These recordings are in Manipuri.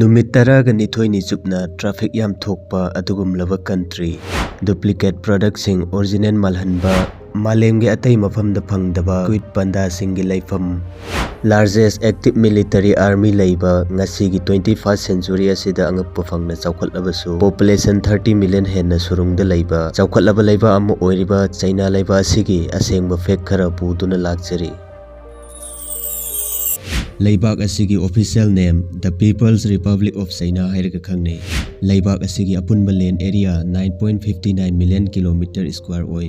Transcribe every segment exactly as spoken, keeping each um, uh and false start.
ꯅꯨꯃꯤꯠ ꯇꯔꯥꯒ ꯅꯤꯊꯣꯏꯅꯤ ꯆꯨꯞꯅ traffic ꯌꯥꯝ ꯊꯣꯛꯄ ꯑꯗꯨꯒꯨꯝꯂꯕ country, duplicate productꯁꯤꯡ original ꯃꯥꯜꯍꯟꯕ, ꯃꯥꯂꯦꯝꯒꯤ ꯑꯇꯩ ꯃꯐꯝꯗ ꯐꯪꯗꯕ ꯀ꯭ꯋꯤꯠ ꯄꯥꯟꯗꯥꯁꯤꯡꯒꯤ ꯂꯩꯐꯝ, largest active military army ꯂꯩꯕ ꯉꯁꯤꯒꯤ twenty first century ꯑꯁꯤꯗ ꯑꯉꯛꯄ ꯐꯪꯅ ꯆꯥꯎꯈꯠꯂꯕꯁꯨ, population thirty million ꯍꯦꯟꯅ ꯁꯨꯔꯨꯡꯗ ꯂꯩꯕ ꯆꯥꯎꯈꯠꯂꯕ ꯂꯩꯕꯥꯛ ꯑꯃ ꯑꯣꯏꯔꯤꯕ ꯆꯩꯅꯥ ꯂꯩꯕꯥꯛ ꯑꯁꯤꯒꯤ ꯑꯁꯦꯡꯕ fact ꯈꯔ ꯄꯨꯗꯨꯅ ꯂꯥꯛꯆꯔꯤ꯫ ꯂꯩꯕꯥꯛ ꯑꯁꯤꯒꯤ official name The People's Republic of China ꯍꯥꯏꯔꯒ ꯈꯪꯅꯩ꯫ ꯂꯩꯕꯥꯛ ꯑꯁꯤꯒꯤ ꯑꯄꯨꯟꯕ land area nine point fifty nine million kilometer square ꯑꯣꯏ,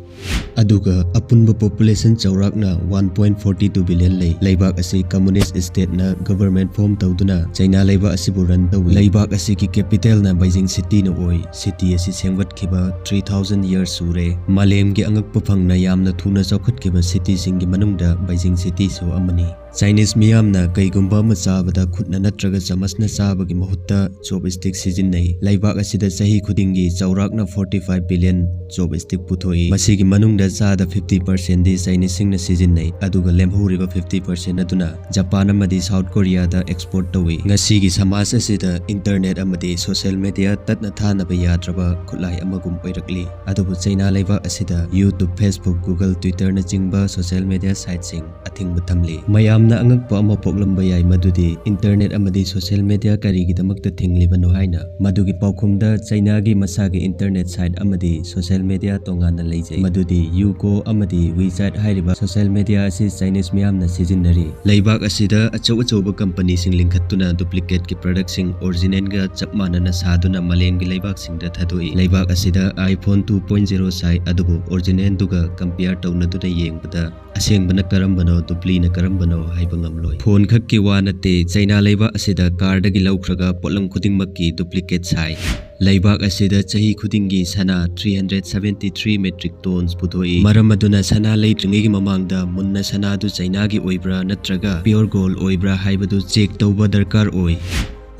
ꯑꯗꯨꯒ ꯑꯄꯨꯟꯕ population ꯆꯥꯎꯔꯥꯛꯅ one point forty two billion ꯂꯩ꯫ ꯂꯩꯕꯥꯛ ꯑꯁꯤ communist stateꯅ government form ꯇꯧꯗꯨꯅ ꯆꯩꯅꯥ ꯂꯩꯕꯥꯛ ꯑꯁꯤꯕꯨ run ꯇꯧꯏ꯫ ꯂꯩꯕꯥꯛ ꯑꯁꯤꯒꯤ capitalꯅ ꯕꯩꯖꯤꯡ cityꯅ ꯑꯣꯏ꯫ City ꯑꯁꯤ ꯁꯦꯝꯒꯠꯈꯤꯕ three thousand years ꯁꯨꯔꯦ꯫ ꯃꯥꯂꯦꯝꯒꯤ ꯑꯉꯛꯄ ꯐꯪꯅ ꯌꯥꯝꯅ ꯊꯨꯅ ꯆꯥꯎꯈꯠꯈꯤꯕ cityꯁꯤꯡꯒꯤ ꯃꯅꯨꯡꯗ ꯕꯩꯖꯤꯡ cityꯁꯨ ꯑꯃꯅꯤ꯫ Chinese ꯃꯤꯌꯥꯝꯅ ꯀꯩꯒꯨꯝꯕ ꯑꯃ ꯆꯥꯕꯗ ꯈꯨꯠꯅ ꯅꯠꯇ꯭ꯔꯒ ꯆꯃꯁꯅ ꯆꯥꯕꯒꯤ ꯃꯍꯨꯠꯇ chopstick ꯁꯤꯖꯤꯟꯅꯩ꯫ ꯂꯩꯕꯥꯛ ꯑꯁꯤꯗ ꯆꯍꯤ ꯈꯨꯗꯤꯡꯒꯤ ꯆꯥꯎꯔꯥꯛꯅ forty five billion chopstick ꯄꯨꯊꯣꯛꯏ꯫ ꯃꯁꯤꯒꯤ ꯃꯅꯨꯡꯗ ꯆꯥꯗ fifty percentꯗꯤ Chineseꯁꯤꯡꯅ ꯁꯤꯖꯤꯟꯅꯩ, ꯑꯗꯨꯒ ꯂꯦꯝꯍꯧꯔꯤꯕ fifty percent ꯑꯗꯨꯅ ꯖꯄꯥꯟ ꯑꯃꯗꯤ South Koreaꯗ export ꯇꯧꯏ꯫ ꯉꯁꯤꯒꯤ ꯁꯃꯥꯖ ꯑꯁꯤꯗ internet ꯑꯃꯗꯤ social media ꯇꯠꯅ ꯊꯥꯅꯕ ꯌꯥꯗ꯭ꯔꯕ ꯈꯨꯠꯂꯥꯏ ꯑꯃꯒꯨꯝ ꯑꯣꯏꯔꯛꯂꯤ꯫ ꯑꯗꯨꯕꯨ ꯆꯩꯅꯥ ꯂꯩꯕꯥꯛ ꯑꯁꯤꯗ YouTube, Facebook, Google, Twitterꯅꯆꯤꯡꯕ social media siteꯁꯤꯡ ꯑꯊꯤꯡꯕ ꯊꯝꯂꯤ꯫ ꯃꯌꯥꯝꯅ ꯑꯉꯛꯄ ꯑꯃ ꯄꯣꯛꯂꯝꯕ ꯌꯥꯏ, ꯃꯗꯨꯗꯤ internet ꯑꯃꯗꯤ social media ꯀꯔꯤꯒꯤꯗꯃꯛꯇ ꯊꯤꯡꯂꯤꯕꯅꯣ ꯍꯥꯏꯅ꯫ ꯃꯗꯨꯒꯤ ꯄꯥꯎꯈꯨꯝꯗ ꯆꯩꯅꯥꯒꯤ ꯃꯁꯥꯒꯤ internet site ꯑꯃꯗꯤ social media ꯇꯣꯉꯥꯟꯅ ꯂꯩꯖꯩ, ꯃꯗꯨꯗꯤ Youku ꯑꯃꯗꯤ WeChat ꯍꯥꯏꯔꯤꯕ social media ꯑꯁꯤ Chinese ꯃꯤꯌꯥꯝꯅ ꯁꯤꯖꯤꯟꯅꯔꯤ꯫ ꯂꯩꯕꯥꯛ ꯑꯁꯤꯗ ꯑꯆꯧ ꯑꯆꯧꯕ companyꯁꯤꯡ ꯂꯤꯡꯈꯠꯇꯨꯅ duplicateꯀꯤ productꯁꯤꯡ originalꯒ ꯆꯞ ꯃꯥꯟꯅꯅ ꯁꯥꯗꯨꯅ ꯃꯥꯂꯦꯝꯒꯤ ꯂꯩꯕꯥꯛꯁꯤꯡꯗ ꯊꯥꯗꯣꯛꯏ꯫ ꯂꯩꯕꯥꯛ ꯑꯁꯤꯗ iPhone two point zero ꯁꯥꯏ, ꯑꯗꯨꯕꯨ originalꯗꯨꯒ compare ꯇꯧꯅꯗꯨꯅ ꯌꯦꯡꯕꯗ ꯑꯁꯦꯡꯕꯅ ꯀꯔꯝꯕꯅꯣ, duplicateꯅ ꯀꯔꯝꯕꯅꯣ ꯍꯥꯏꯕ ꯉꯝꯂꯣꯏ꯫ Phone ꯈꯛꯀꯤ ꯋꯥ ꯅꯠꯇꯦ, ꯆꯩꯅꯥ ꯂꯩꯕꯥꯛ ꯑꯁꯤꯗ carꯗꯒꯤ ꯂꯧꯈ꯭ꯔꯒ ꯄꯣꯠꯂꯝ ꯈꯨꯗꯤꯡꯃꯛꯀꯤ duplicate ꯁꯥꯏ꯫ ꯂꯩꯕꯥꯛ ꯑꯁꯤꯗ ꯆꯍꯤ ꯈꯨꯗꯤꯡꯒꯤ ꯁꯅꯥ three hundred seventy three metric tons ꯄꯨꯊꯣꯛꯏ꯫ ꯃꯔꯝ ꯑꯗꯨꯅ ꯁꯅꯥ ꯂꯩꯇ꯭ꯔꯤꯉꯩꯒꯤ ꯃꯃꯥꯡꯗ ꯃꯨꯟꯅ ꯁꯅꯥꯗꯨ ꯆꯩꯅꯥꯒꯤ ꯑꯣꯏꯕ꯭ꯔꯥ ꯅꯠꯇ꯭ꯔꯒ pure gold ꯑꯣꯏꯕ꯭ꯔꯥ ꯍꯥꯏꯕꯗꯨ check ꯇꯧꯕ ꯗꯔꯀꯥꯔ ꯑꯣꯏ꯫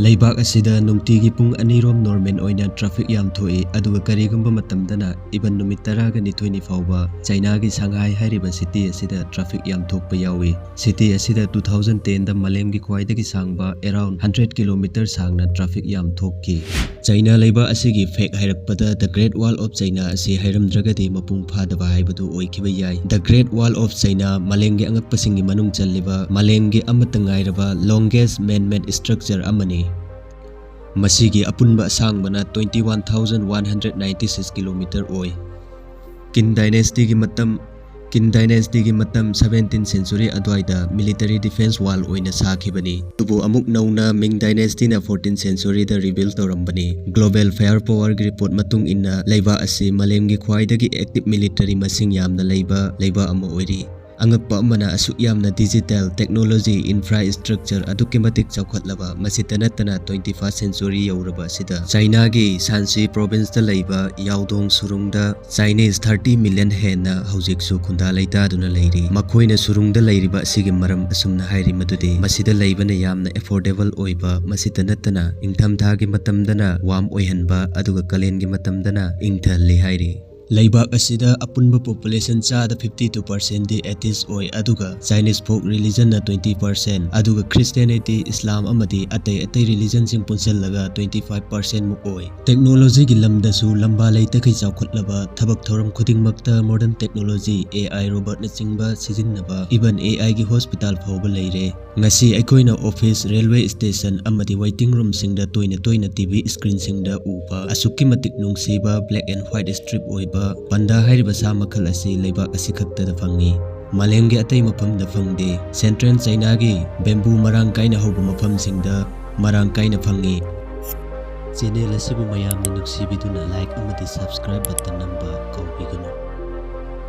ꯂꯩꯕꯥꯛ ꯑꯁꯤꯗ ꯅꯨꯡꯇꯤꯒꯤ ꯄꯨꯡ ꯑꯅꯤꯔꯣꯝ ꯅꯣꯔꯃꯦꯜ ꯑꯣꯏꯅ ꯇ꯭ꯔꯥꯐꯤꯛ ꯌꯥꯝ ꯊꯣꯛꯏ, ꯑꯗꯨꯒ ꯀꯔꯤꯒꯨꯝꯕ ꯃꯇꯝꯗꯅ ꯏꯚꯟ ꯅꯨꯃꯤꯠ ꯇꯔꯥꯒ ꯅꯤꯊꯣꯏꯅꯤ ꯐꯥꯎꯕ ꯆꯩꯅꯥꯒꯤ ꯁꯪꯍꯥꯏ ꯍꯥꯏꯔꯤꯕ ꯁꯤꯇꯤ ꯑꯁꯤꯗ ꯇ꯭ꯔꯥꯐꯤꯛ ꯌꯥꯝ ꯊꯣꯛꯄ ꯌꯥꯎꯏ꯫ ꯁꯤꯇꯤ ꯑꯁꯤꯗ ꯇꯨ ꯊꯥꯎꯖꯟ ꯇꯦꯟꯗ ꯃꯥꯂꯦꯝꯒꯤ ꯈ꯭ꯋꯥꯏꯗꯒꯤ ꯁꯥꯡꯕ ꯑꯦꯔꯥꯎꯟ ꯍꯟꯗ꯭ꯔꯦꯠ ꯀꯤꯂꯣꯃꯤꯇꯔ ꯁꯥꯡꯅ ꯇ꯭ꯔꯥꯐꯤꯛ ꯌꯥꯝ ꯊꯣꯛꯈꯤ꯫ ꯆꯩꯅꯥ ꯂꯩꯕꯥꯛ ꯑꯁꯤꯒꯤ ꯐꯦꯛ ꯍꯥꯏꯔꯛꯄꯗ The Great Wall of China ꯑꯁꯤ ꯍꯥꯏꯔꯝꯗ꯭ꯔꯒꯗꯤ ꯃꯄꯨꯡ ꯐꯥꯗꯕ ꯍꯥꯏꯕꯗꯨ ꯑꯣꯏꯈꯤꯕ ꯌꯥꯏ꯫ The Great Wall of China ꯃꯥꯂꯦꯝꯒꯤ ꯑꯉꯛꯄꯁꯤꯡꯒꯤ ꯃꯅꯨꯡ ꯆꯜꯂꯤꯕ ꯃꯥꯂꯦꯝꯒꯤ ꯑꯃꯠꯇ ꯉꯥꯏꯔꯕ longest man-made structure ꯑꯃꯅꯤ꯫ ꯃꯁꯤꯒꯤ ꯑꯄꯨꯟꯕ ꯑꯁꯥꯡꯕꯅ twenty one thousand one hundred ninety six kilometer ꯑꯣꯏ꯫ ꯀꯤꯟ ꯗꯥꯏꯅꯦꯁꯇꯤꯒꯤ ꯃꯇꯝ ꯀꯤꯟ ꯗꯥꯏꯅꯦꯁꯇꯤꯒꯤ ꯃꯇꯝ ꯁꯚꯦꯟꯇꯤꯟ ꯁꯦꯟꯆꯨꯔꯤ ꯑꯗꯨꯋꯥꯏꯗ ꯃꯤꯂꯤꯇꯔꯤ ꯗꯤꯐꯦꯟꯁ ꯋꯥꯜ ꯑꯣꯏꯅ ꯁꯥꯈꯤꯕꯅꯤ꯫ ꯑꯗꯨꯕꯨ ꯑꯃꯨꯛ ꯅꯧꯅ ꯃꯤꯡ ꯗꯥꯏꯅꯦꯁꯇꯤꯅ ꯐꯣꯔꯇꯤꯟ ꯁꯦꯟꯆꯨꯔꯤꯗ ꯔꯤꯕꯤꯜ ꯇꯧꯔꯝꯕꯅꯤ꯫ ꯒ꯭ꯂꯣꯕꯦꯜ ꯐꯥꯌꯔ ꯄꯥꯋꯔꯒꯤ ꯔꯤꯄꯣꯔꯠ ꯃꯇꯨꯡ ꯏꯟꯅ ꯂꯩꯕꯥꯛ ꯑꯁꯤ ꯃꯥꯂꯦꯝꯒꯤ ꯈ꯭ꯋꯥꯏꯗꯒꯤ ꯑꯦꯛꯇꯤꯚ ꯃꯤꯂꯤꯇꯔꯤ ꯃꯁꯤꯡ ꯌꯥꯝꯅ ꯂꯩꯕ ꯂꯩꯕꯥꯛ ꯑꯃ ꯑꯣꯏꯔꯤ꯫ ꯑꯉꯛꯄ ꯑꯃꯅ, ꯑꯁꯨꯛ ꯌꯥꯝꯅ ꯗꯤꯖꯤꯇꯦꯜ ꯇꯦꯛꯅꯣꯂꯣꯖꯤ ꯏꯟꯐ꯭ꯔꯥꯁ꯭ꯇ꯭ꯔꯛꯆꯔ ꯑꯗꯨꯛꯀꯤ ꯃꯇꯤꯛ ꯆꯥꯎꯈꯠꯂꯕ, ꯃꯁꯤꯇ ꯅꯠꯇꯅ twenty first century ꯌꯧꯔꯕ ꯑꯁꯤꯗ ꯆꯥꯏꯅꯥꯒꯤ ꯁꯥꯟꯁꯤ ꯄ꯭ꯔꯣꯚꯤꯟꯁꯇ ꯂꯩꯕ ꯌꯥꯎꯗꯣꯡ ꯁꯨꯔꯨꯡꯗ ꯆꯥꯏꯅꯤꯁ thirty million ꯍꯦꯟꯅ ꯍꯧꯖꯤꯛꯁꯨ ꯈꯨꯟꯗꯥ ꯂꯩꯇꯥꯗꯨꯅ ꯂꯩꯔꯤ꯫ ꯃꯈꯣꯏꯅ ꯁꯨꯔꯨꯡꯗ ꯂꯩꯔꯤꯕ ꯑꯁꯤꯒꯤ ꯃꯔꯝ ꯑꯁꯨꯝꯅ ꯍꯥꯏꯔꯤ ꯃꯗꯨꯗꯤ ꯃꯁꯤꯗ ꯂꯩꯕꯅ ꯌꯥꯝꯅ ꯑꯦꯐꯣꯔꯗꯦꯕꯜ ꯑꯣꯏꯕ, ꯃꯁꯤꯇ ꯅꯠꯇꯅ ꯏꯪꯊꯝꯊꯥꯒꯤ ꯃꯇꯝꯗꯅ ꯋꯥꯔꯝ ꯑꯣꯏꯍꯟꯕ ꯑꯗꯨꯒ ꯀꯥꯂꯦꯟꯒꯤ ꯃꯇꯝꯗꯅ ꯏꯪꯊꯍꯜꯂꯤ ꯍꯥꯏꯔꯤ꯫ ꯂꯩꯕꯥꯛ ꯑꯁꯤꯗ ꯑꯄꯨꯟꯕ ꯄꯣꯄꯨꯂꯦꯁꯟ ꯆꯥꯗ fifty two percent ꯗꯤ ꯑꯦꯊꯤꯁ ꯑꯣꯏ, ꯑꯗꯨꯒ ꯆꯥꯏꯅꯤꯁ ꯐꯣꯛ ꯔꯤꯂꯤꯖꯟꯅ twenty percent, ꯑꯗꯨꯒ ꯈ꯭ꯔꯤꯁꯇꯤꯌꯥꯅꯤꯇꯤ, ꯏꯁꯂꯥꯝ ꯑꯃꯗꯤ ꯑꯇꯩ ꯑꯇꯩ ꯔꯤꯂꯤꯖꯟꯁꯤꯡ ꯄꯨꯟꯁꯤꯜꯂꯒ twenty five percent ꯃꯨꯛ ꯑꯣꯏ꯫ ꯇꯦꯛꯅꯣꯂꯣꯖꯤꯒꯤ ꯂꯝꯗꯁꯨ ꯂꯝꯕꯥ ꯂꯩꯇꯈꯩ ꯆꯥꯎꯈꯠꯂꯕ, ꯊꯕꯛ ꯊꯧꯔꯝ ꯈꯨꯗꯤꯡꯃꯛꯇ ꯃꯣꯗꯔꯟ ꯇꯦꯛꯅꯣꯂꯣꯖꯤ, A I, ꯔꯣꯕꯣꯠꯅꯆꯤꯡꯕ ꯁꯤꯖꯤꯟꯅꯕ, ꯏꯚꯟ A I ꯒꯤ ꯍꯣꯁꯄꯤꯇꯥꯜ ꯐꯥꯎꯕ ꯂꯩꯔꯦ꯫ ꯉꯁꯤ ꯑꯩꯈꯣꯏꯅ ꯑꯣꯐꯤꯁ, ꯔꯦꯜꯋꯦ ꯁ꯭ꯇꯦꯁꯟ ꯑꯃꯗꯤ ꯋꯦꯇꯤꯡ ꯔꯨꯝꯁꯤꯡꯗ ꯇꯣꯏꯅ ꯇꯣꯏꯅ ꯇꯤ ꯚꯤ ꯁ꯭ꯀ꯭ꯔꯤꯟꯁꯤꯡꯗ ꯎꯕ ꯑꯁꯨꯛꯀꯤ ꯃꯇꯤꯛ ꯅꯨꯡꯁꯤꯕ black and white strip ꯑꯣꯏꯕ ꯄꯟꯗꯥ ꯍꯥꯏꯔꯤꯕ ꯁꯥ ꯃꯈꯜ ꯑꯁꯤ ꯂꯩꯕꯥꯛ ꯑꯁꯤꯈꯛꯇꯗ ꯐꯪꯏ꯫ ꯃꯥꯂꯦꯝꯒꯤ ꯑꯇꯩ ꯃꯐꯝꯗ ꯐꯪꯗꯦ꯫ ꯁꯦꯟꯇ꯭ꯔꯦꯜ ꯆꯥꯏꯅꯥꯒꯤ ꯕꯦꯝꯕꯨ ꯃꯔꯥꯡ ꯀꯥꯏꯅ ꯍꯧꯕ ꯃꯐꯝꯁꯤꯡꯗ ꯃꯔꯥꯡ ꯀꯥꯏꯅ ꯐꯪꯏ꯫ ꯆꯦꯅꯦꯜ ꯑꯁꯤꯕꯨ ꯃꯌꯥꯝꯅ ꯅꯨꯡꯁꯤꯕꯤꯗꯨꯅ ꯂꯥꯏꯛ ꯑꯃꯗꯤ ꯁꯕꯁꯀ꯭ꯔꯥꯏꯕ ꯕꯇꯟ ꯅꯝꯕ ꯀꯥꯎꯕꯤꯒꯅꯨ꯫